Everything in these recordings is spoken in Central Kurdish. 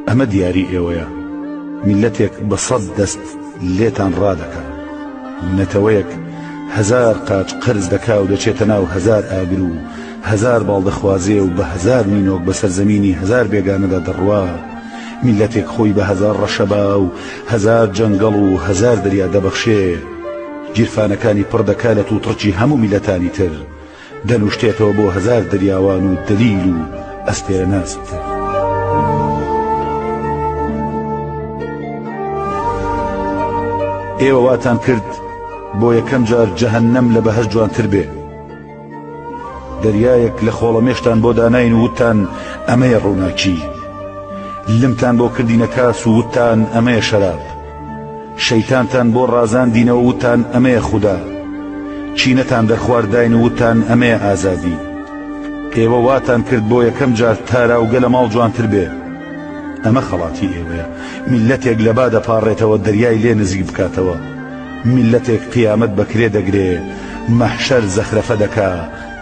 ئەمە دیاری ئێوەیە. میللەتێک بە سەد دەست لێتان ڕادەکا. نەتەوەیەک هەزار قاچ قەرز دەکا و دەچێتە ناو هەزار ئاگر و هەزار باڵ دەخوازێ و بە هەزار نینۆک بە سەرزەمینی هەزار بێگانەدا دەڕوا. میللەتێک خۆی بە هەزار ڕەشەبا و هەزار جەنگەڵ و هەزار دەریا دەبەخشێ. گیرفانەکانی پڕ دەکا لە تووتڕکی هەموو میللەتانی تر. دەنوشتێتەوە بۆ هەزار دەریاوان و دەلیل و ئەستێرەناسی تر. ئێوە واتان کرد بۆ یەکەم جار جەهەنەم لە بەهەشت جوانتر بێ. دەریایەک لە خۆڵەمێشتان بۆ داناین و وتتان ئەمەیە ڕووناکی. لمتان بۆ کردینە کاس و وتتان ئەمەیە شەراب. شەیتانتان بۆ ڕازاندینەوە وتتان ئەمەیە خودا. کینەتان دەرخوارد داین و وتتان ئەمەیە ئازادی. ئێوە واتان کرد بۆ یەکەم جار تاراوگە لە ماڵ جوانتر بێ. ئەمە خەڵاتی ئێوەیە. میللەتێک لە با دەپاڕێتەوە دەریای لێ نزیک بکاتەوە. میللەتێک قیامەت بە کرێ دەگرێ، مەحشەر زەخرەفە دەکا،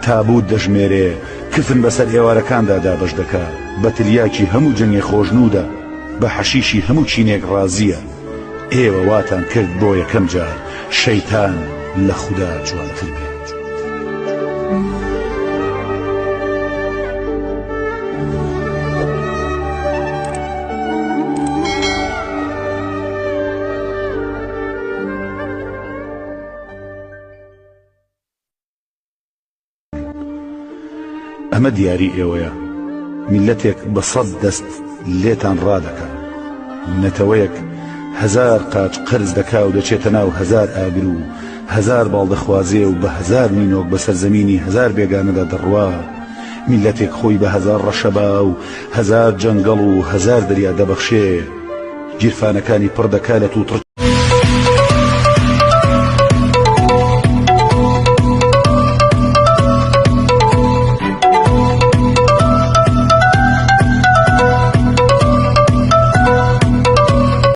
تابووت دەژمێرێ، کفن بەسەر ئێوارەکاندا دابەش دەکا، بە تلیاکی هەموو جەنگێ خۆشنوودە، بە حەشیشی هەموو چینێک ڕازییە. ئێوە واتان کرد بۆ یەکەم جار شەیتان لە خودا جوانتر بێت. ئەمە دیاری ئێوەیە. میللەتێک بە سەد دەست لێتان ڕادەکا. نەتەوەیەک هەزار قاچ قەرز دەکا و دەچێتە ناو هەزار ئاگر و هەزار باڵ دەخوازێ و بە هەزار نینۆک بە سەرزەمینی هەزار بێگانەدا دەڕوا. میللەتێک خۆی بە هەزار ڕەشەبا و هەزار جەنگەڵ و هەزار دەریا دەبەخشێ. گیرفانەکانی پڕ دەکا لە تووتڕکی.